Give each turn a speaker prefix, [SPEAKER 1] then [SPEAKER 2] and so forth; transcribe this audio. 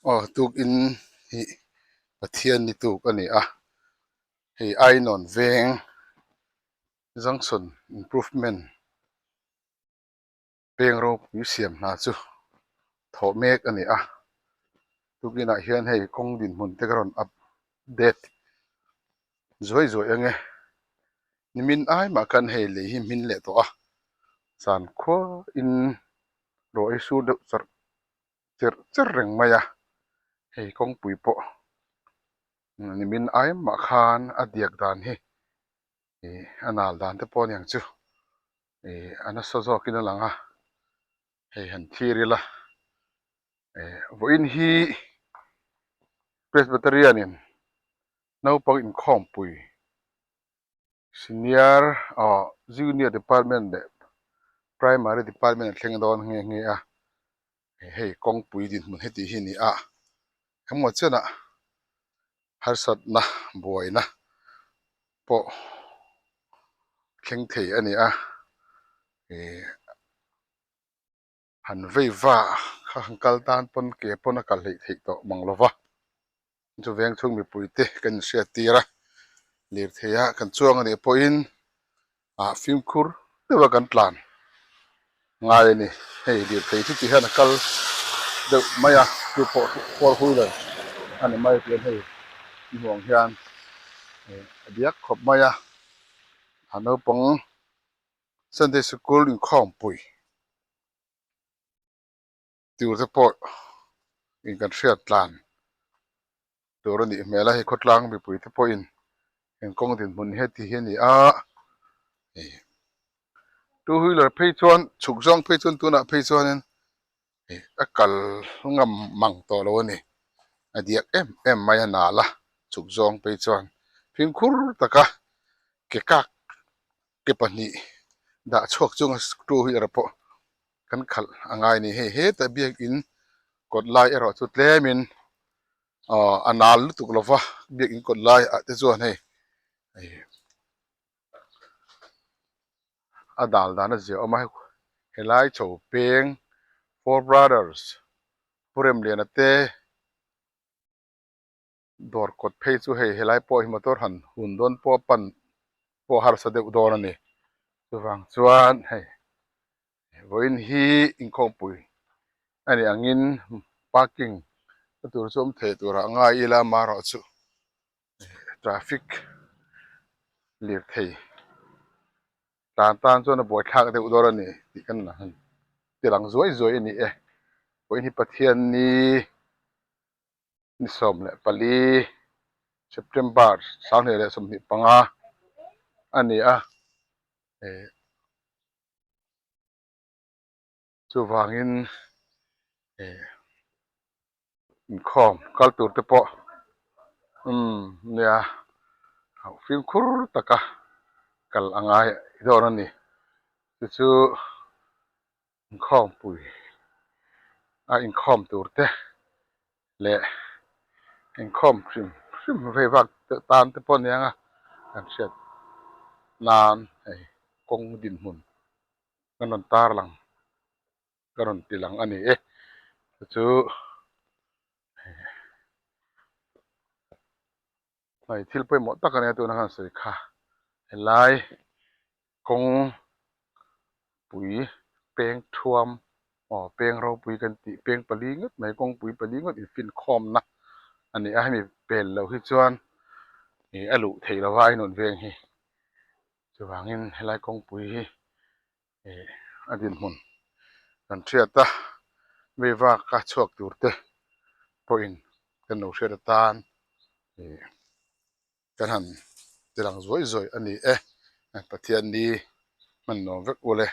[SPEAKER 1] Aw tukin hi Pathian ni tuk a ni a, hei Ainawn veng junction improvement peng ropui siam hna chu thawh mek a ni a, tukinah hian hei kawng dinhmun te ka rawn update zuai zuai ang e, nimin ai mah khan hei lei hi hmin leh tawh a, zan khuain ruah hi sur deuh charh cherh cherh reng mai a, hei kawngpui pawh nimin ai mah khan a diak dan hi ih a nal dan te pawh a niang chu ih a nasa zawkin a lang a, hei han thlir ila ih vawiin hi Presbyterian in naupang inkhawmpui Senior aw Junior department leh Primary department a thleng dawn nghe nghe a, hei kawngpui dinhmun heti hi a ni a, engmaw chenah harsatna buaina pawh thleng thei a ni a, ih han vei va kha han kal tan pawn ke pawn a kal hleih theih tawh mang lo va, chu veng chhung mipui te kan inhriat tir a, lirthei ah kan chuang a nih pawhin ah fimkhur deuh a kan tlan ngai a ni, hei lirthei chu ti hian a kal deuh mai a chu pawh four wheeler a ni mai tihian hei hmuh ang hian a diak khawp mai a, a naupang Sunday sikul inkhawmpui tur te pawh in kan hriat tlan tur a nih hmel a, hei khawtlang mipui te pawhin eng kawng dinhmun heti hi a ni a, ih two wheeler phei chuan chhuk zawng phei chuan tunah phei chuanin ih a kal ngam mang tawh lo a ni, a diak em em mai a nal a chhuk zawng phei chuan fimkhur taka ke kak ke pahnih dah chhuak chunga two wheeler pawh kan khalh a ngai a ni hei hetah biakin kawt lai erawh chu tlemin aw a nal lutuk lo va biakin kawt lai ah te chuan hei a dal dan a zia awm a helai chho peng four brothers Pu Remliana te. Dawr kawt phei chu hei helai pawh hi motor han hun dawn pawh a pan pawh harsa deuh dawn a ni. Chuvang chuan hei vawiin hi inkhawmpui a nih angin parking na tur chu awm thei turah a ngai ila amaherawhchu traffic lirthei tan tan chuan a buaithlak deuh dawn a ni tih kan han ti lang zuai zuai a ni e. Vawiin hi Pathianni. Ni 14 September 2025 a ni a, eh chuvangin eh inkhawm kal tur te pawh umm nia fimkhur taka kal a ngai dawn a ni chu chu. Inkhawmpui a inkhawm tur te leh inkhawm hrim hrim vei vak tan te pawh aniang a kan hriat nan hei kawng dinhmun kan rawn tar lang ka rawn ti lang a ni e chu chu hei thil pawimawh tak ania tuna khan sawi kha helai kawng pui peng thuam aw peng ropui kan tih peng pali ngawt mai kawngpui pali ngawt infinkhawmna a ni a hemi pel loh hi chuan ih a luh theih lova a inawt veng hi chuvangin helai kawngpui hi ih a dinhmun kan hriat a mi vaka chhuak tur te pawhin kan lo hriat atan ih. Kan han ti lang zuai zuai a ni e, Pathian ni hman nuam vek ule.